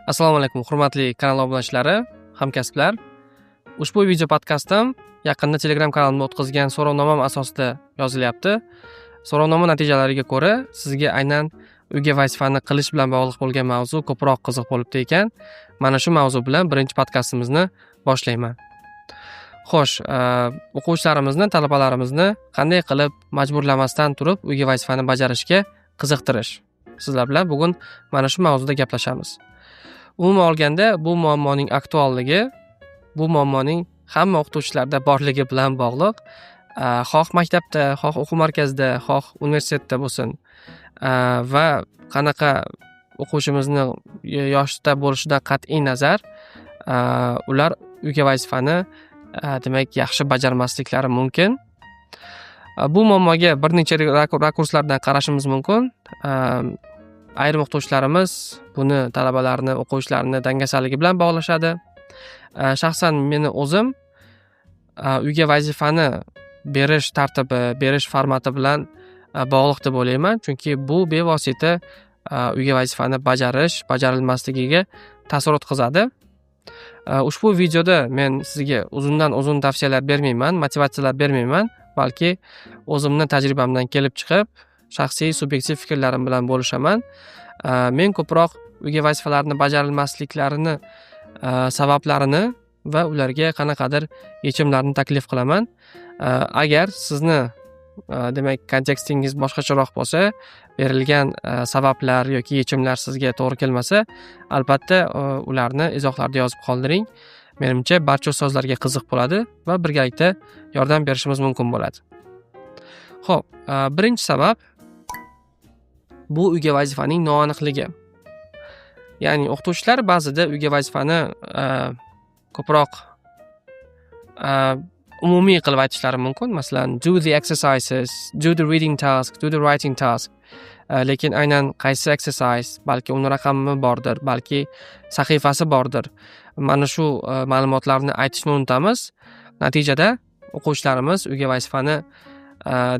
Assalomu alaykum, hurmatli kanal obunachilari, hamkasblar. Ushbu video podkastim yaqinda Telegram kanalimda o'tkazgan so'rovnomam asosida yozilyapti. So'rovnoma natijalariga ko'ra, sizga aynan uyga vazifani qilish bilan bog'liq bo'lgan mavzu ko'proq qiziq bo'libdi ekan. Mana shu mavzu bilan birinchi podkastimizni boshlayman. Xo'sh, o'quvchilarimizni, talabalarimizni qanday qilib majburlamasdan turib uyga vazifani bajarishga qiziqtirish? Sizlar bilan bugun mana shu mavzuda gaplashamiz. Umuman olganda, bu muammoning aktualligi, bu muammoning hamma o'qituvchilarda borligi bilan bog'liq. Xoh maktabda, xoh o'quv markazida, xoh universitetda bo'lsin va qanaqa o'quvchimizni yoshda bo'lishidan qat'iy nazar, ular uyga vazifani, demak, yaxshi bajarmasliklari mumkin. Bu muammoga bir necha rakurslardan qarashimiz mumkin. Ayrim o'qituvchilarimiz buni talabalarni, o'quvchilarni dangasaligi bilan bog'lashadi. Shaxsan meni o'zim uyga vazifani berish tartibi, berish formati bilan bog'liq deb o'ylayman, chunki bu bevosita uyga vazifani bajarish bajarilmasligiga ta'sir o'tkazadi. Ushbu videoda men sizga uzundan uzun tavsiyalar bermayman, motivatsiyalar bermayman, balki o'zimni tajribamdan kelib chiqib, shaxsiy subyektiv fikrlarim bilan bo'lishaman. Men ko'proq uyga vazifalarni bajarilmasliklarini sabablarini va ularga qanaqadir yechimlarni taklif qilaman. Agar sizni, demak, kontekstingiz boshqacharoq bo'lsa, berilgan sabablar yoki yechimlar sizga to'g'ri kelmasa, albatta, ularni izohlarda yozib qoldiring. Menimcha, barcha ustozlarga qiziq bo'ladi va birgalikda yordam berishimiz mumkin bo'ladi. Xo'p, birinchi sabab bu uyga vazifaning noaniqligi. Ya'ni o'qituvchilar ba'zida uyga vazifani ko'proq umumiy qilib aytishlari mumkin. Masalan, do the exercises, do the reading task, do the writing task. Lekin aynan qaysi exercise, balki uni raqami bordir, balki sahifasi bordir. Mana shu ma'lumotlarni aytishni unutamiz. Natijada o'quvchilarimiz uyga vazifani,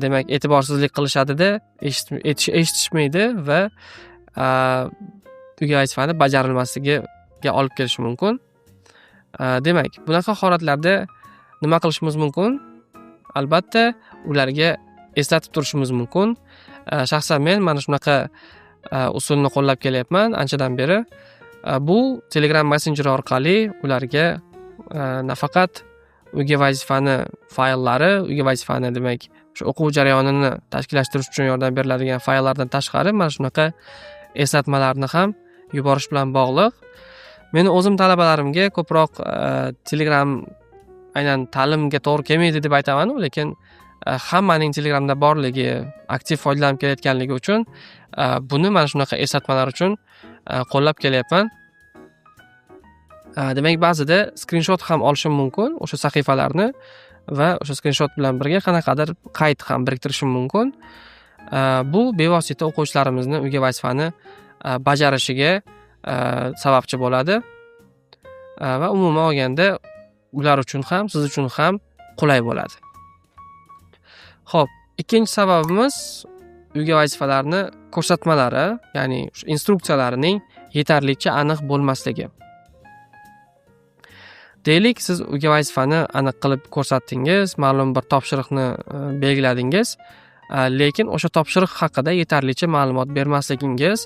demak, e'tiborsizlik qilishadida, eshitishmaydi va uyga vazifani bajarilmasligiga olib kelishi mumkin. Demak, bunaqa holatlarda nima qilishimiz mumkin? Albatta, ularga eslatib turishimiz mumkin. Shaxsan men mana shunaqa usulni qo'llab kelyapman anchadan beri. Bu Telegram messenjeri orqali ularga nafaqat uyga vazifani fayllari, uyga vazifani, demak, shu o'quv jarayonini tashkillashtirish uchun yordam beriladigan fayllardan tashqari mana shunaqa eslatmalarni ham yuborish bilan bog'liq. Meni o'zim talabalarimga ko'proq Telegram aynan ta'limga to'g'ri kelmaydi deb aytaman, lekin hammaning Telegramda borligi, aktiv foydalanib kelayotganligi uchun buni mana shunaqa eslatmalar uchun qo'llab kelyapman. Demak, ba'zida skrinshot ham olishim mumkin o'sha sahifalarni va o'sha skrinshot bilan birga qanaqadir qayd ham biriktirishim mumkin. Bu bevosita o'quvchilarimizni uyga vazifani bajarishiga sababchi bo'ladi va umuman olganda ular uchun ham, siz uchun ham qulay bo'ladi. Xo'p, ikkinchi sababimiz uyga vazifalarni ko'rsatmalari, ya'ni instruksiyalarining yetarlicha aniq bo'lmasligi. Deylik, siz uyga vazifani aniq qilib ko'rsatdingiz, ma'lum bir topshiriqni belgiladingiz, lekin o'sha topshiriq haqida yetarlicha ma'lumot bermasligingiz,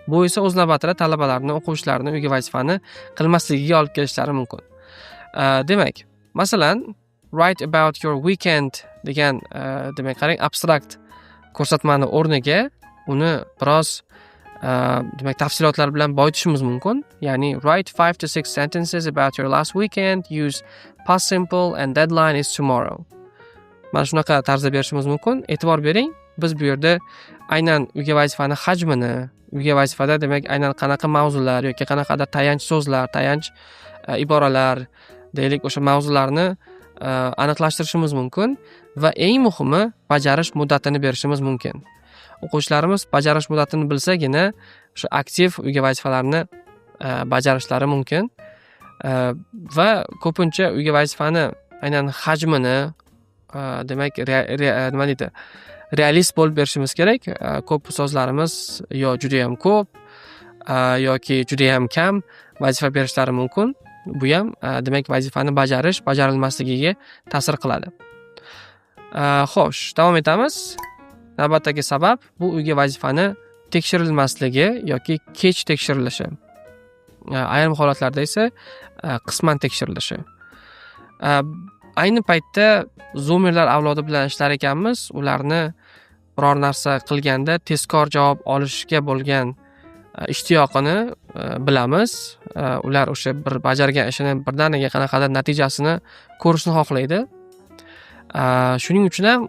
bu esa o'z navbatida talabalarni, o'quvchilarni uyga vazifani qilmasligiga olib kelishlari mumkin. Demak, masalan, "Write about your weekend" degan, demak, qarang, abstrakt ko'rsatmani o'rniga uni biroz, demak, tafsilotlar bilan boyitishimiz mumkin. Ya'ni "Write 5 to 6 sentences about your last weekend, use past simple and deadline is tomorrow." Mana shunaqa tarzda berishimiz mumkin. E'tibor bering, biz bu yerda aynan uyga vazifani hajmini, uyga vazifada, demak, aynan qanaqa mavzular yoki qanaqadir tayanch so'zlar, tayanch iboralar, deylik, o'sha mavzularni aniqlashtirishimiz mumkin va eng muhimi, bajarish muddatini berishimiz mumkin. O'quvchilarimiz bajarish muddatini bilsagina, o'sha aktiv uyga vazifalarni bajarishlari mumkin. Va ko'pincha uyga vazifani aynan hajmini, demak, nima deydi, realist bo'lib berishimiz kerak. Ko'p ustozlarimiz yo judayam ko'p Yoki judayam kam vazifa berishlari mumkin. Bu ham, demak, vazifani bajarish bajarilmasligiga ta'sir qiladi. Xo'sh, davom etamiz. Navbatdagi sabab bu uyga vazifani tekshirilmasligi yoki kech tekshirilishi. Ayrim holatlarda esa qisman tekshirilishi. Ayni paytda zoomerlar avlodi bilan ishlar ekanmiz, ularni biror narsa qilganda tezkor javob olishga bo'lgan ishtiyoqini bilamiz. Ular o'sha bir bajargan ishini birdaniga qanaqadir natijasini ko'rishni xohlaydi. Shuning uchun ham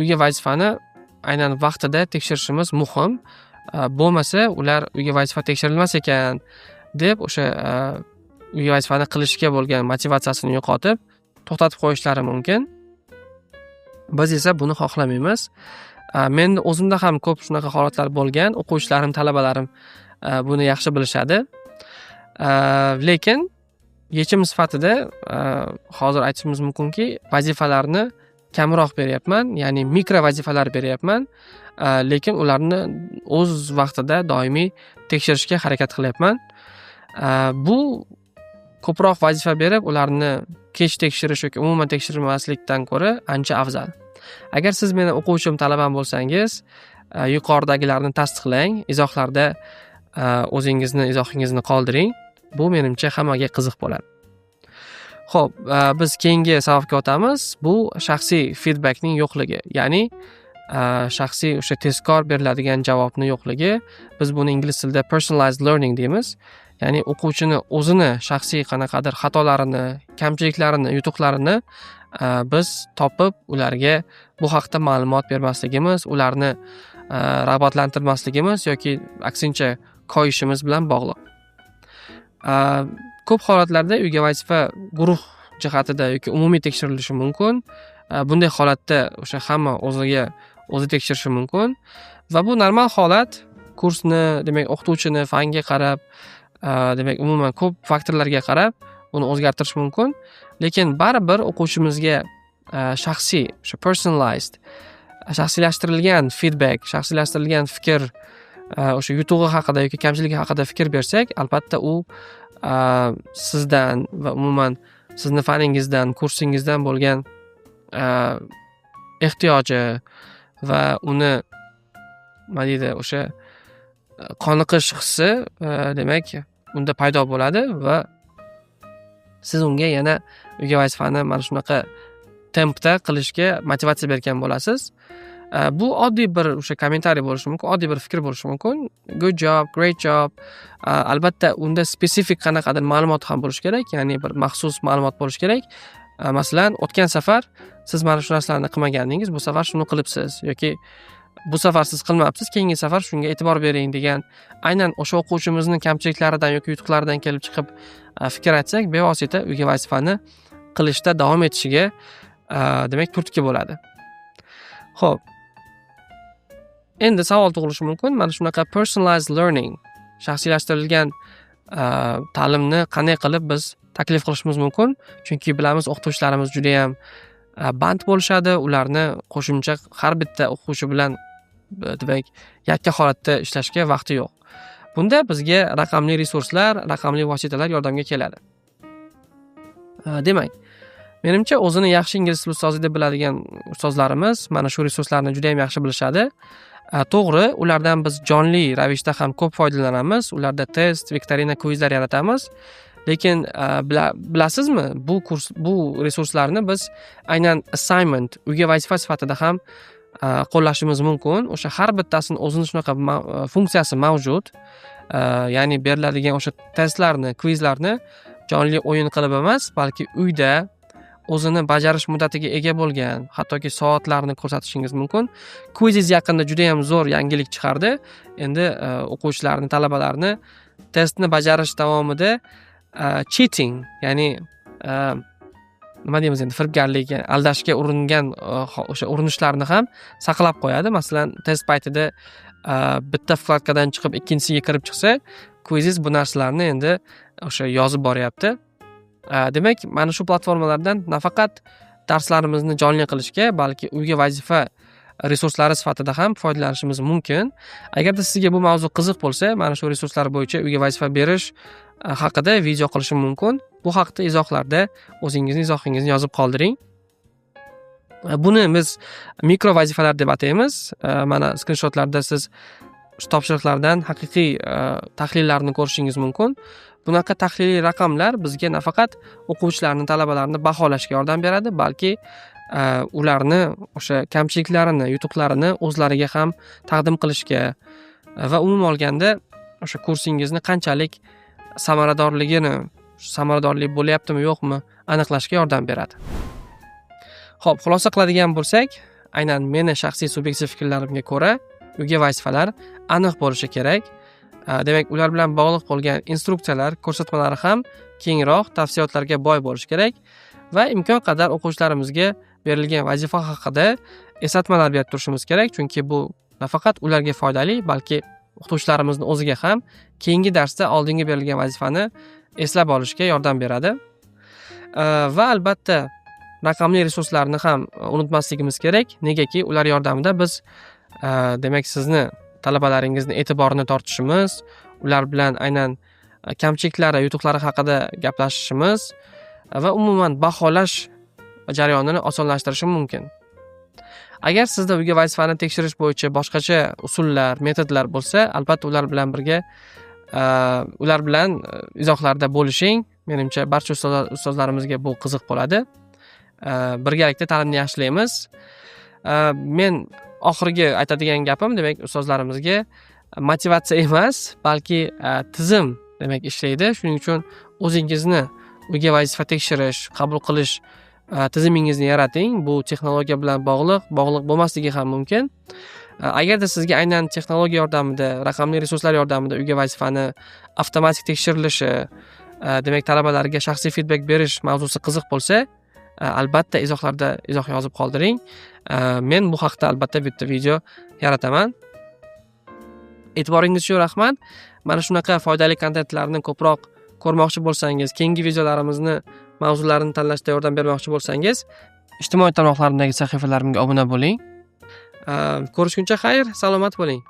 uyga vazifani aynan vaqtida tekshirishimiz muhim. Bo'lmasa ular uyga vazifa tekshirilmas ekan deb o'sha uyga vazifani qilishga bo'lgan motivatsiyasini yo'qotib, to'xtatib qo'yishlari mumkin. Biz esa buni xohlamaymiz. Meni o'zimda ham ko'p shunaqa holatlar bo'lgan. O'quvchilarim, talabalarim buni yaxshi bilishadi. Lekin yechim sifatida hozir aytishimiz mumkinki, vazifalarni kamroq beryapman, ya'ni mikro vazifalar beryapman, lekin ularni o'z vaqtida doimiy tekshirishga harakat qilyapman. Bu ko'proq vazifa berib, ularni kech tekshirish yoki umuman tekshirmaslikdan ko'ra ancha afzal. Agar siz meni o'quvchim, talabam bo'lsangiz, yuqoridagilarni tasdiqlang, izohlarda o'zingizni izohingizni qoldiring. Bu menimcha hammaga qiziq bo'ladi. Xo'p, biz keyingi sababga o'tamiz. Bu shaxsiy feedbackning yo'qligi, ya'ni shaxsiy o'sha tezkor beriladigan javobni yo'qligi. Biz buni ingliz tilida personalized learning deymiz. Ya'ni o'quvchini o'zini shaxsiy qanaqadir xatolarini, kamchiliklarini, yutuqlarini biz topib, ularga bu haqda ma'lumot bermasligimiz, ularni rag'batlantirmasligimiz yoki aksincha koyishimiz bilan bog'liq. Ko'p holatlarda uyga vazifa guruh jihatida yoki umumiy tekshirilishi mumkin. Bunday holatda o'sha hamma o'ziga o'zi tekshirishi mumkin va bu normal holat. Kursni, demak, o'qituvchini fanga qarab, demak, umuman ko'p faktorlarga qarab buni o'zgartirish mumkin. Lekin baribir o'quvchimizga shaxsiy, o'sha personalized, shaxsiylashtirilgan feedback, shaxsiylashtirilgan fikr, o'sha yutug'i haqida yoki kamchiligi haqida fikr bersak, albatta u sizdan va umuman sizni faningizdan, kursingizdan bo'lgan ehtiyoji va uni, nima deydi, o'sha qoniqish hissi, demak, unda paydo bo'ladi va siz unga yana uyga vazifani mana shunaqa tempda qilishga motivatsiya bergan bo'lasiz. Bu oddiy bir o'sha kommentariy bo'lishi mumkin, oddiy bir fikr bo'lishi mumkin. Good job, great job. Albatta unda spesifik qanaqadir ma'lumot ham bo'lishi kerak, ya'ni bir maxsus ma'lumot bo'lishi kerak. Masalan, o'tgan safar siz mana shu narsalarni qilmagandingiz, bu safar shuni qilibsiz yoki bu safar siz qilmabsiz, keyingi safar shunga e'tibor bering degan, aynan o'sha o'quvchimizni kamchiliklaridan yoki yutuqlaridan kelib chiqib fikr aytsak, bevosita uyga vazifani qilishda davom etishiga, demak, turtki bo'ladi. Xo'p. Endi savol tug'ilishi mumkin. Mana shunaqa personalized learning, shaxsiylashtirilgan ta'limni qanday qilib biz taklif qilishimiz mumkin? Chunki bilamiz, o'qituvchilarimiz juda ham band bo'lishadi. Ularni qo'shimcha har bitta o'quvchi bilan, demak, yakka holatda ishlashga vaqti yo'q. Bunda bizga raqamli resurslar, raqamli vositalar yordamga keladi. Demak, menimcha, o'zini yaxshi ingliz tili ustozi deb biladigan ustozlarimiz mana shu resurslarni juda ham yaxshi bilishadi. To'g'ri, ulardan biz jonli ravishda ham ko'p foydalanamiz. Ularda test, viktorina, kvizlar yaratamiz. Lekin bilasizmi, bu kurs, bu resurslarni biz aynan assignment, uyga vazifa sifatida ham qo'llashimiz mumkin. O'sha har bittasini o'zini shunaqa funksiyasi mavjud. Ya'ni beriladigan o'sha testlarni, kvizlarni jonli o'yin qilib emas, balki uyda o'zini bajarish muddatiga ega bo'lgan, hattoki soatlarni ko'rsatishingiz mumkin. Quizizz yaqinda juda ham zo'r yangilik chiqardi. Endi o'quvchilarni, talabalarni testni bajarish davomida cheating, ya'ni nima deymiz endi, firibgarlik, aldashga uringan o'sha urinishlarni ham saqlab qo'yadi. Masalan, test paytida bitta вкладка dan chiqib ikkinchisiga kirib chiqsa, Quizizz bu narsalarni endi o'sha yozib boryapti. Demak, mana shu platformalardan nafaqat darslarimizni jonli qilishga, balki uyga vazifa resurslari sifatida ham foydalanishimiz mumkin. Agarda sizga bu mavzu qiziq bo'lsa, mana shu resurslar bo'yicha uyga vazifa berish haqida video qilishim mumkin. Bu haqda izohlarda o'zingizni izohingizni yozib qoldiring. Buni biz mikro vazifalar deb ataymiz. Mana skrinshotlarda siz shu topshiriqlardan haqiqiy tahlillarni ko'rishingiz mumkin. Bunaqa tahliliy raqamlar bizga nafaqat o'quvchilarni, talabalarni baholashga yordam beradi, balki ularni o'sha kamchiliklarini, yutuqlarini o'zlariga ham taqdim qilishga va umuman olganda o'sha kursingizni qanchalik samaradorligini, samaradorlik bo'lyaptimi, yo'qmi aniqlashga yordam beradi. Xo'p, xulosa qiladigan bo'lsak, aynan meni shaxsiy subyektiv fikrlarimga ko'ra, uyga vazifalar aniq bo'lishi kerak. Demak, ular bilan bog'liq bo'lgan instruksiyalar, ko'rsatmalar ham kengroq tafsilotlarga boy bo'lishi kerak va imkon qadar o'quvchilarimizga berilgan vazifa haqida eslatmalar berib turishimiz kerak, chunki bu nafaqat ularga foydali, balki o'qituvchilarimizni o'ziga ham keyingi darsda oldingi berilgan vazifani eslab olishga yordam beradi. Va albatta raqamli resurslarni ham unutmasligimiz kerak, negaki ular yordamida biz demak sizni talabalaringizni e'tiborini tortishimiz, ular bilan aynan kamchiliklari, yutuqlari haqida gaplashishimiz va umuman baholash jarayonini osonlashtirishi mumkin. Agar sizda uyga vazifani tekshirish bo'yicha boshqacha usullar, metodlar bo'lsa, albatta ular bilan birga ular bilan izohlarda bo'lishing. Menimcha barcha ustozlarimizga bu qiziq bo'ladi. Birgalikda ta'limni yaxshilaymiz. Men oxirgi aytadigan gapim, demak, ustozlarimizga motivatsiya emas, balki tizim demak ishlaydi. Shuning uchun o'zingizni uyga vazifa tekshirish, qabul qilish tizimingizni yarating. Bu texnologiya bilan bog'liq bo'lmasligi ham mumkin. Agarda sizga aynan texnologiya yordamida, raqamli resurslar yordamida uyga vazifani avtomatik tekshirilishi, demak talabalarga shaxsiy feedback berish mavzusi qiziq bo'lsa, albatta izohlarda izoh yozib qoldiring. Men bu haqda albatta bitta video yarataman. E'tiboringiz uchun rahmat. Mana shunaqa foydali kontentlarni ko'proq ko'rmoqchi bo'lsangiz, keyingi videolarimizni mavzularini tanlashda yordam bermoqchi bo'lsangiz, ijtimoiy tarmoqlarimdagi sahifalarimga obuna bo'ling. Ko'rishguncha xayr, salomat bo'ling.